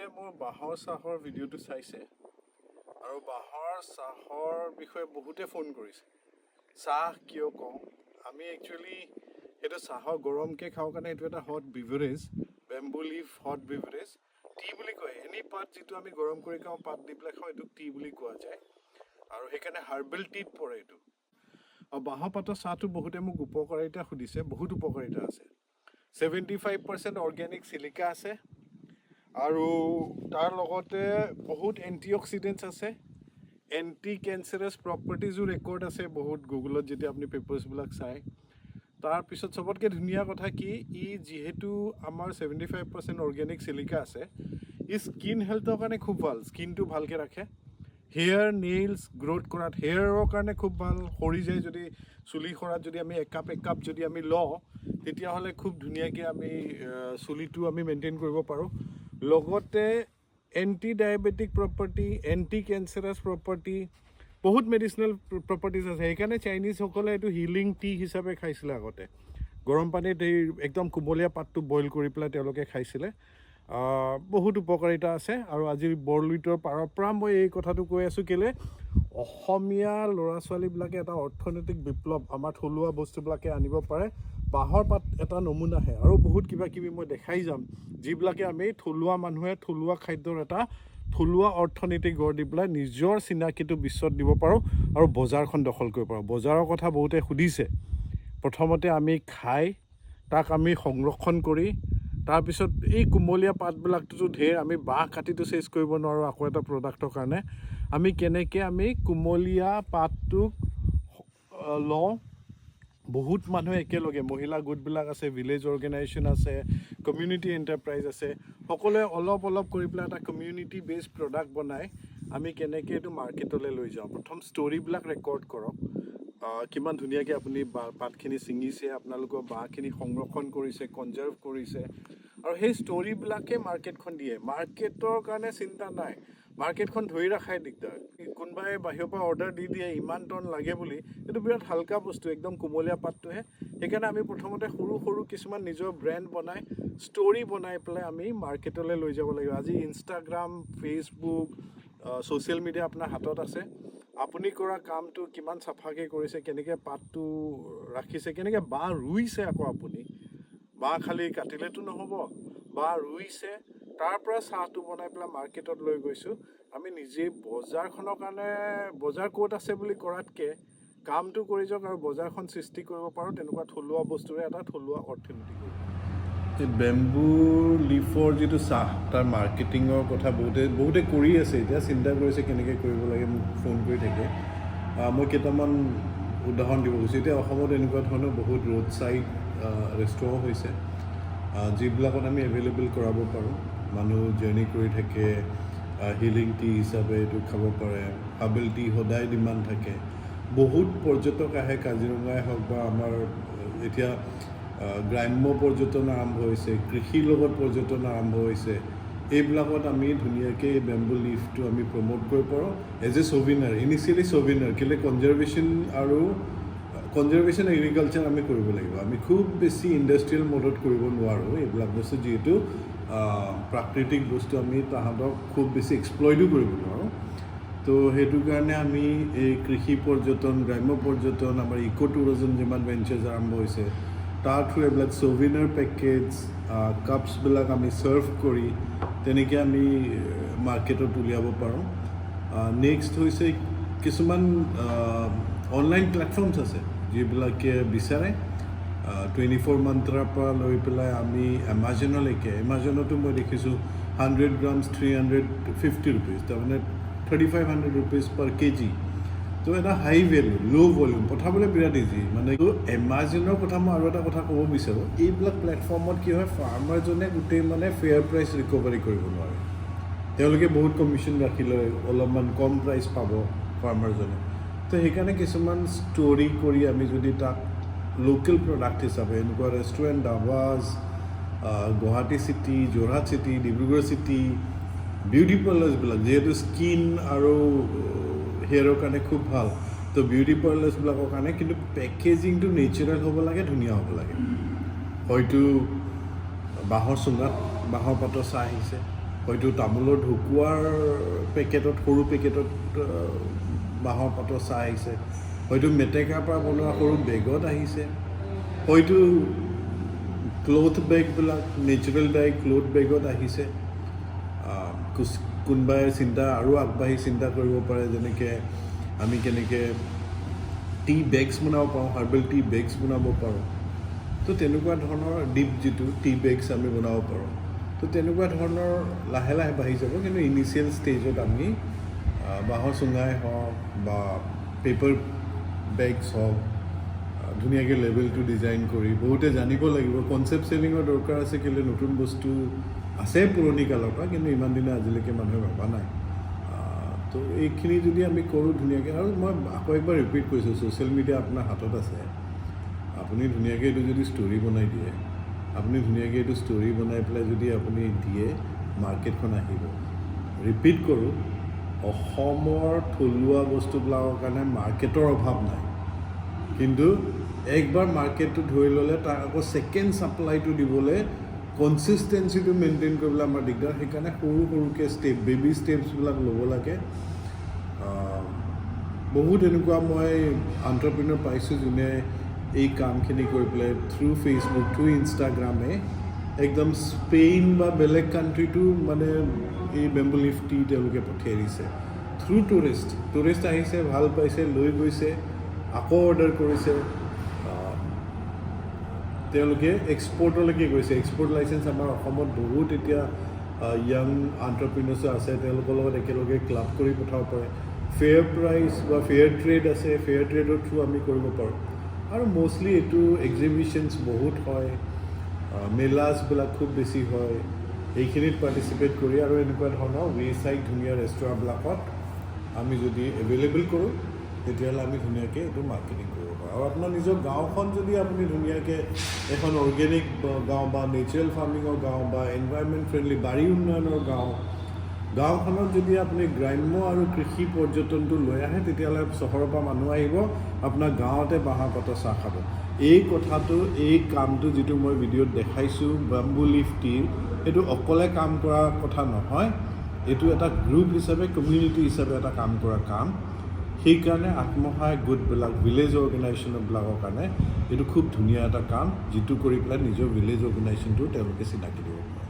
বহুতে মোৰ বাঁহৰ চাহৰ ভিডিঅ'টো চাইছে আৰু বাঁহৰ চাহৰ বিষয়ে বহুতে ফোন কৰিছে। চাহ কিয় কওঁ আমি? একচুৱেলি সেইটো চাহৰ গৰমকৈ খাওঁ কাৰণে এইটো এটা hot beverage, bamboo leaf hot beverage tea বুলি কয়। এনি পাত যিটো আমি গৰম কৰি খাওঁ, পাত দি পেলাই খাওঁ, এইটোক টি বুলি কোৱা যায় আৰু সেইকাৰণে হাৰ্বেল টিত পৰে এইটো। আৰু বাঁহৰ পাতৰ চাহটো বহুতে মোক উপকাৰিতা সুধিছে। বহুত উপকাৰিতা আছে। 75% অৰ্গেনিক চিলিকা আছে আৰু তাৰ লগতে বহুত এণ্টি অক্সিডেণ্টছ আছে, এণ্টি কেঞ্চাৰাছ প্ৰপাৰ্টিজো ৰেকৰ্ড আছে বহুত গুগলত যেতিয়া আপুনি পেপাৰ্ছবিলাক চায়। তাৰপিছত চবতকৈ ধুনীয়া কথা কি, ই যিহেতু আমাৰ 75% অৰ্গেনিক চিলিকা আছে, ই স্কিন হেল্থৰ কাৰণে খুব ভাল, স্কিনটো ভালকৈ ৰাখে। হেয়াৰ, নেইলছ গ্ৰ'থ কৰাত, হেয়াৰৰ কাৰণে খুব ভাল। সৰি যায় যদি, চুলি সৰাত যদি আমি একাপ একাপ যদি আমি লওঁ, তেতিয়াহ'লে খুব ধুনীয়াকৈ আমি চুলিটো আমি মেইনটেইন কৰিব পাৰোঁ। লগতে anti diabetic property, anti cancerous property, বহুত মেডিচিনেল প্ৰপাৰ্টিজ আছে। সেইকাৰণে চাইনিজসকলে এইটো হিলিং টি হিচাপে খাইছিলে আগতে। গৰম পানীত এই একদম কুমলীয়া পাতটো বইল কৰি পেলাই তেওঁলোকে খাইছিলে। বহুত উপকাৰিতা আছে। আৰু আজি বৰলুইতৰ পাৰৰ পৰা মই এই কথাটো কৈ আছোঁ কেলৈ, অসমীয়া ল'ৰা ছোৱালীবিলাকে এটা অৰ্থনৈতিক বিপ্লৱ আমাৰ থলুৱা বস্তুবিলাকে আনিব পাৰে। বাঁহৰ পাত এটা নমুনাহে আৰু বহুত কিবা কিবি মই দেখাই যাম, যিবিলাকে আমি থলুৱা মানুহে থলুৱা খাদ্যৰ এটা থলুৱা অৰ্থনীতি গঢ় দি পেলাই নিজৰ চিনাকিটো বিশ্বত দিব পাৰোঁ আৰু বজাৰখন দখল কৰিব পাৰোঁ। বজাৰৰ কথা বহুতে সুধিছে। প্ৰথমতে আমি খাই তাক আমি সংৰক্ষণ কৰি তাৰপিছত এই কুমলীয়া পাতবিলাকটোতো ঢেৰ, আমি বাঁহ কাটিটো চেচ কৰিব নোৱাৰোঁ। আকৌ এটা প্ৰডাক্টৰ কাৰণে আমি কেনেকৈ আমি কুমলীয়া পাতটোক লওঁ, বহুত মানুহে একেলগে, মহিলা গোটবিলাক আছে, ভিলেজ অৰ্গেনাইজেশ্যন আছে, কমিউনিটি এণ্টাৰপ্ৰাইজ আছে, সকলোৱে অলপ অলপ কৰি পেলাই এটা কমিউনিটি বেছড প্ৰডাক্ট বনাই আমি কেনেকৈ এইটো মাৰ্কেটলৈ লৈ যাওঁ। প্ৰথম ষ্টৰিবিলাক ৰেকৰ্ড কৰক, কিমান ধুনীয়াকৈ আপুনি পাতখিনি ছিঙিছে, আপোনালোকৰ বাঁহখিনি সংৰক্ষণ কৰিছে, কনজাৰ্ভ কৰিছে আৰু সেই ষ্টৰিবিলাকে মাৰ্কেটখন দিয়ে। মাৰ্কেটৰ কাৰণে চিন্তা নাই, মাৰ্কেটখন ধৰি ৰখাই দিগদাৰ। কোনোবাই বাহিৰৰ পৰা অৰ্ডাৰ দি দিয়ে ইমান টন লাগে বুলি, এইটো বিৰাট হালকা বস্তু, একদম কুমলীয়া পাতটোহে। সেইকাৰণে আমি প্ৰথমতে সৰু সৰু কিছুমান নিজৰ ব্ৰেণ্ড বনাই, ষ্টৰি বনাই পেলাই আমি মাৰ্কেটলৈ লৈ যাব লাগিব। আজি ইনষ্টাগ্ৰাম, ফেচবুক, ছ'চিয়েল মিডিয়া আপোনাৰ হাতত আছে। আপুনি কৰা কামটো কিমান চাফাকৈ কৰিছে, কেনেকৈ পাতটো ৰাখিছে, কেনেকৈ বাঁহ ৰুইছে, আকৌ আপুনি বাঁহ খালি কাটিলেতো নহ'ব, বাঁহ ৰুইছে, তাৰ পৰা চাহটো বনাই পেলাই মাৰ্কেটত লৈ গৈছোঁ। আমি নিজে বজাৰখনৰ কাৰণে বজাৰ ক'ত আছে বুলি কৰাতকৈ কামটো কৰি যাওক আৰু বজাৰখন সৃষ্টি কৰিব পাৰোঁ তেনেকুৱা থলুৱা বস্তুৰে এটা থলুৱা অৰ্থনীতি কৰিব। এই বেম্বু লিফৰ যিটো চাহ, তাৰ মাৰ্কেটিঙৰ কথা বহুতে বহুতে কৰি আছে, এতিয়া চিন্তা কৰিছে কেনেকৈ কৰিব লাগে, মোক ফোন কৰি থাকে। মই কেইটামান উদাহৰণ দিব খুজিছোঁ। এতিয়া অসমত এনেকুৱা ধৰণৰ বহুত ৰোড ছাইড ৰেষ্টুৰেণ্ট হৈছে, যিবিলাকত আমি এভেইলেবল কৰাব পাৰোঁ। মানুহ জাৰ্ণি কৰি থাকে, হিলিং টি হিচাপে এইটো খাব পাৰে। হাৰ্বেল টি সদায় ডিমাণ্ড থাকে। বহুত পৰ্যটক আহে, কাজিৰঙাই হওক বা আমাৰ এতিয়া গ্ৰাম্য পৰ্যটন আৰম্ভ হৈছে, কৃষিৰ লগত পৰ্যটন আৰম্ভ হৈছে। এইবিলাকত আমি ধুনীয়াকৈ এই বেম্বু লিফটো আমি প্ৰম'ট কৰিব পাৰোঁ as a souvenir, initially souvenir। কেলৈ কনজাৰ্ভেশ্যন আৰু কনজাৰ্ভেশ্যন এগ্ৰিকালচাৰ আমি কৰিব লাগিব। আমি খুব বেছি ইণ্ডাষ্ট্ৰিয়েল মডত কৰিব নোৱাৰোঁ এইবিলাক বস্তু, যিহেতু প্ৰাকৃতিক বস্তু, আমি তাহাঁতক খুব বেছি এক্সপ্লইটো কৰিব নোৱাৰোঁ। তো সেইটো কাৰণে আমি এই কৃষি পৰ্যটন, গ্ৰাম্য পৰ্যটন, আমাৰ ইক' টুৰিজম যিমান ভেঞ্চাৰ্ছ আৰম্ভ হৈছে, তাৰ থ্ৰু এইবিলাক ছভিনাৰ পেকেজ কাপছবিলাক আমি ছাৰ্ভ কৰি তেনেকৈ আমি মাৰ্কেটত উলিয়াব পাৰোঁ। নেক্সট হৈছে কিছুমান অনলাইন প্লেটফৰ্মছ আছে যিবিলাকে বিচাৰে। 24 মন্ত্ৰাৰ পৰা লৈ পেলাই আমি এমাজনলৈকে, এমাজনতো মই দেখিছোঁ 100 grams ₹350, তাৰমানে ₹3500 per kg। তো এটা হাই ভেলু, ল' ভলিউম, পঠাবলৈ বিৰাট ইজি। মানে এমাজনৰ কথা মই আৰু এটা কথা ক'ব বিচাৰোঁ, এইবিলাক প্লেটফৰ্মত কি হয়, ফাৰ্মাৰজনে গোটেই মানে ফেয়াৰ প্ৰাইচ ৰিকভাৰী কৰিব নোৱাৰে। তেওঁলোকে বহুত কমিশ্যন ৰাখি লয়, অলপমান কম প্ৰাইচ পাব ফাৰ্মাৰজনে। তো সেইকাৰণে কিছুমান ষ্টৰি কৰি আমি যদি তাক লোকেল প্ৰডাক্ট হিচাপে এনেকুৱা restaurant, dhabas, Guwahati city, Jorhat city, Dibrugarh city, beauty পাৰ্লাৰ্ছবিলাক, যিহেতু স্কিন আৰু হেয়াৰৰ কাৰণে খুব ভাল, তো বিউটি পাৰ্লাৰ্ছবিলাকৰ কাৰণে কিন্তু পেকেজিংটো নেচাৰেল হ'ব লাগে, ধুনীয়া হ'ব লাগে। হয়তো বাঁহৰ চুঙাত বাঁহৰ পাতৰ চাহ আহিছে। হয়তো তামোলৰ ঢকুৱাৰ পেকেটত, সৰু পেকেটত বাঁহৰ পাতৰ চাহ আহিছে, হয়তো মেটেকাৰ পৰা বনোৱা সৰু বেগত আহিছে, হয়তো ক্লথ বেগবিলাক, নেচাৰেল ডাই ক্লথ বেগত আহিছে। কোনোবাই চিন্তা আৰু আগবাঢ়ি চিন্তা কৰিব পাৰে, যেনেকৈ আমি কেনেকৈ টি বেগছ বনাব পাৰোঁ, হাৰ্বেল টি বেগছ বনাব পাৰোঁ। তো তেনেকুৱা ধৰণৰ ডিপ যিটো টি বেগছ আমি বনাব পাৰোঁ। তো তেনেকুৱা ধৰণৰ লাহে লাহে বাঢ়ি যাব। কিন্তু ইনিচিয়েল ষ্টেজত আমি বাঁহৰ চুঙাই হওক বা পেপাৰ বেগছ হওক, ধুনীয়াকৈ লেবেলটো ডিজাইন কৰি বহুতে জানিব লাগিব। কনচেপ্ট চেলিঙৰ দৰকাৰ আছে। কেলৈ নতুন বস্তু আছে পুৰণি কালৰ পৰা, কিন্তু ইমান দিনে আজিলৈকে মানুহে ভবা নাই। তো এইখিনি যদি আমি কৰোঁ ধুনীয়াকৈ, আৰু মই আকৌ একবাৰ ৰিপিট কৰিছোঁ, ছ'চিয়েল মিডিয়া আপোনাৰ হাতত আছে। আপুনি ধুনীয়াকৈ এইটো যদি ষ্টৰি বনাই দিয়ে, আপুনি ধুনীয়াকৈ এইটো ষ্টৰি বনাই পেলাই যদি আপুনি দিয়ে, মাৰ্কেটখন আহিব। ৰিপিট কৰোঁ, অসমৰ থলুৱা বস্তুবিলাকৰ কাৰণে মাৰ্কেটৰ অভাৱ নাই, কিন্তু একবাৰ মাৰ্কেটটো ধৰি ল'লে তাক আকৌ ছেকেণ্ড ছাপ্লাইটো দিবলৈ, কনচিষ্টেঞ্চিটো মেইনটেইন কৰিবলৈ আমাৰ দিগদাৰ। সেইকাৰণে সৰু সৰুকৈ ষ্টেপ, বেবী ষ্টেপছবিলাক ল'ব লাগে। বহুত এনেকুৱা মই আণ্টাৰপ্ৰিনৰ পাইছোঁ, যোনে এই কামখিনি কৰি পেলাই থ্ৰু ফেচবুক, থ্ৰু ইনষ্টাগ্ৰামে একদম স্পেইন বা বেলেগ কাণ্ট্ৰিটো মানে এই বেম্বু লিফ টি তেওঁলোকে পঠিয়াই দিছে থ্ৰু টুৰিষ্ট। টুৰিষ্ট আহিছে, ভাল পাইছে, লৈ গৈছে, আকৌ অৰ্ডাৰ কৰিছে। তেওঁলোকে এক্সপৰ্টলৈকে গৈছে। এক্সপৰ্ট লাইচেঞ্চ আমাৰ অসমত বহুত এতিয়া য়াং আণ্টাৰপ্ৰিনাৰ্ছো আছে, তেওঁলোকৰ লগত একেলগে ক্লাব কৰি পঠাব পাৰে। ফেয়াৰ প্ৰাইচ বা ফেয়াৰ ট্ৰেড আছে, ফেয়াৰ ট্ৰেডৰ থ্ৰু আমি কৰিব পাৰোঁ। আৰু মষ্টলি এইটো এক্সিবিশ্যনছ বহুত হয়, মেলাছবিলাক খুব বেছি হয়, এইখিনিত পাৰ্টিচিপেট কৰি আৰু এনেকুৱা ধৰণৰ ৱে চাইড ধুনীয়া ৰেষ্টুৰাঁবিলাকত আমি যদি এভেইলেবল কৰোঁ, তেতিয়াহ'লে আমি ধুনীয়াকৈ এইটো মাৰ্কেটিং কৰিব পাৰোঁ। আৰু আপোনাৰ নিজৰ গাঁওখন যদি আপুনি ধুনীয়াকৈ এখন অৰ্গেনিক গাঁও বা নেচাৰেল ফাৰ্মিঙৰ গাঁও বা এনভাইৰনমেণ্ট ফ্ৰেণ্ডলি বাৰী উন্নয়নৰ গাঁও, গাঁওখনত যদি আপুনি গ্ৰাম্য আৰু কৃষি পৰ্যটনটো লৈ আহে, তেতিয়াহ'লে চহৰৰ পৰা মানুহ আহিব, আপোনাৰ গাঁৱতে বাঁহৰ পাতৰ চাহ খাব। এই কথাটো, এই কামটো যিটো মই ভিডিঅ'ত দেখাইছোঁ বাম্বু লিফ টিৰ, এইটো অকলে কাম কৰা কথা নহয়। এইটো এটা গ্ৰুপ হিচাপে, কমিউনিটি হিচাপে এটা কাম কৰা কাম। সেইকাৰণে আত্মসহায়ক গোটবিলাক, ভিলেজ অৰ্গেনাইজেশ্যনবিলাকৰ কাৰণে এইটো খুব ধুনীয়া এটা কাম, যিটো কৰি পেলাই নিজৰ ভিলেজ অৰ্গেনাইজেশ্যনটো তেওঁলোকে চিনাকি দিব পাৰে।